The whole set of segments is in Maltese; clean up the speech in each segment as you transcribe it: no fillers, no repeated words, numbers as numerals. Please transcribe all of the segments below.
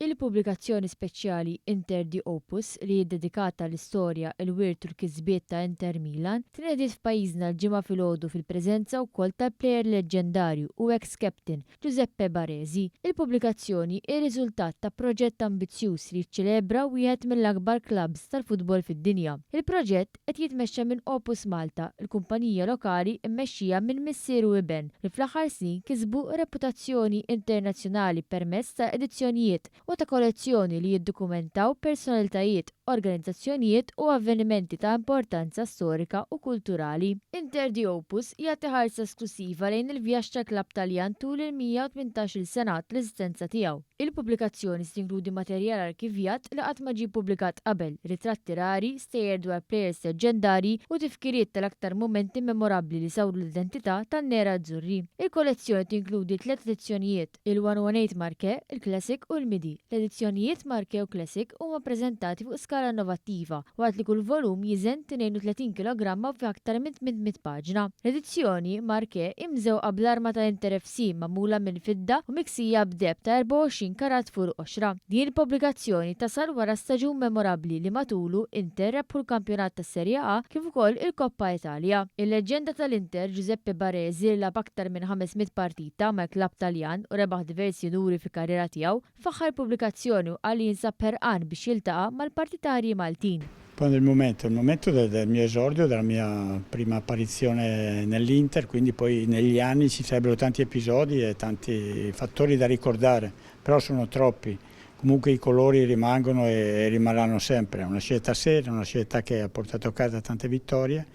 Il-pubblikazzjoni speċjali Inter di Opus, li hi ddedikata għall-istorja, il-wirt u l-kisbiet ta' Inter Milan, tnediet f'pajjiżna l-Ġimgħa filgħodu fil-preżenza wkoll tal-plejer leġġendarju u eks captain, Giuseppe Baresi. Il-pubblikazzjoni hi riżultat ta' proġett ambizzjuż li jiċċelebra wieħed mill-akbar klabbs tal-futbol fid-dinja. Il-proġett qed jitmexxa minn Opus Malta, il-kumpanija lokali mmexxija minn missier u iben li fl-aħħar snin kisbu reputazzjoni internazzjonali permezz ta' edizzjonijiet u ta' kollezzjoni li jiddokumentaw personalitajiet, organizzazzjonijiet u avvenimenti ta' importanza storika u kulturali. Inter di Opus jagħti ħarsa esklussiva lejn il-vjaġġ tal-klabb Taljan tul il-118-il sena tal-eżistenza tiegħu. Il-pubblikazzjoni se tinkludi materjal arkivjat li qatt ma ġie ppubblikat qabel, ritratti rari, stejjer dwar plejers leġġendarji u tifkiriet tal-aktar mumenti memorabbli li sawru l-identità tan-Nerazzurri. Il-kollezzjoni tinkludi tliet edizzjonijiet, il-118 Marche, il-Classic u l-Midi. L-edizzjonijiet Marche u Classic huma ppreżentati fuq skala innovattiva, waqt li kull volum jiżen 32 kilogramma u fih aktar minn 800 paġna. L-edizzjoni Marche hi mżewqa bl-arma ta' Inter FC magħmula minn fidda u miksija b'deheb ta' 24 karat fuq il-qoxra. Din il-pubblikazzjoni tasal wara staġun memorabbli li matulu Inter rebħu l-kampjonat tas-Serie A kif ukoll il-Coppa Italia. Il-leġġenda tal-Inter, Giuseppe Baresi li lagħab aktar minn 500 partita mal-klabb Taljan u rebaħ diversi unuri fil-karriera tiegħu, faħħar il-pubblikazzjoni u qal li jinsab ħerqan biex jiltaqa' mal-partitarji Maltin. Quando il momento, il momento del, del mio esordio, della mia prima apparizione nell'Inter, quindi poi negli anni ci sarebbero tanti episodi e tanti fattori da ricordare, però sono troppi. Comunque i colori rimangono e, e rimarranno sempre. È una scelta seria, una scelta che ha portato a casa tante vittorie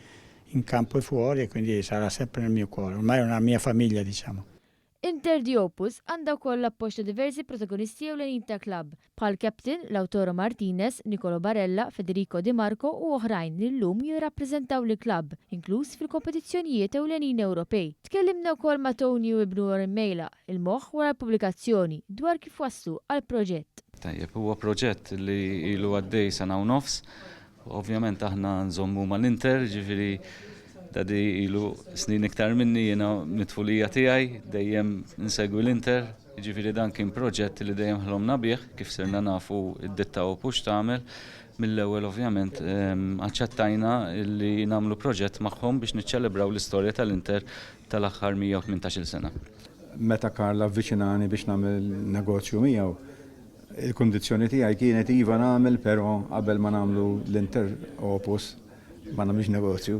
in campo e fuori e quindi sarà sempre nel mio cuore. Ormai è una mia famiglia, diciamo. Inter The Opus għandha wkoll l-appoġġ ta' diversi protagonisti ewlenin tal-klabb, bħall-captain Lautaro Martinez, Nicolo Barella, Federico Dimarco u oħrajn li llum jirrappreżentaw lill-klabb, inkluż fil-kompetizzjonijiet ewlenin Ewropej. Tkellimna wkoll ma' Tony u ibnu Oren Mejlaq, il-moħħ wara l-pubblikazzjoni, dwar kif waslu għall-proġett. Tajjeb, huwa proġett li ilu għaddej sena u nofs. Ovvjament aħna nżommu mal-Inter, ġifieri Daddy ilu snin iktar minni jiena mit-tfulija tiegħi dejjem insegwi l-Inter, ġifieri dan kien proġett li dejjem ħlomna bih, kif sirna nafu d-ditta Opus x'tagħmel. Mill-ewwel ovvjament aċċettajna li nagħmlu proġett magħhom biex niċċelebraw l-istorja tal-Inter tal-aħħar 118-il sena. Meta Karl avviċinani biex nagħmel negozju miegħu, Il-kundizzjoni tiegħi kienet iva nagħmel però qabel ma nagħmlu l-Inter Opus ma nagħmilx negozju.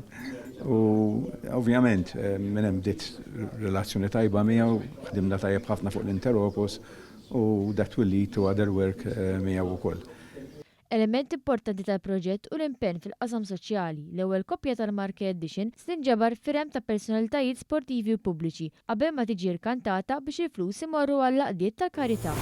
U ovvjament minn hemm bdiet relazzjoni tajba miegħu, ħdimna tajjeb ħafna fuq l-Inter Opus u that will lead to other work miegħu wkoll. Element importanti tal-proġett hu l-impenn fil-qasam soċjali. L-ewwel koppja tal-Marche Edition se tinġabar f'firem ta' personalitajiet sportivi u pubbliċi qabel ma tiġi rkantata biex il-flus imorru għall-għaqdiet tal-karità.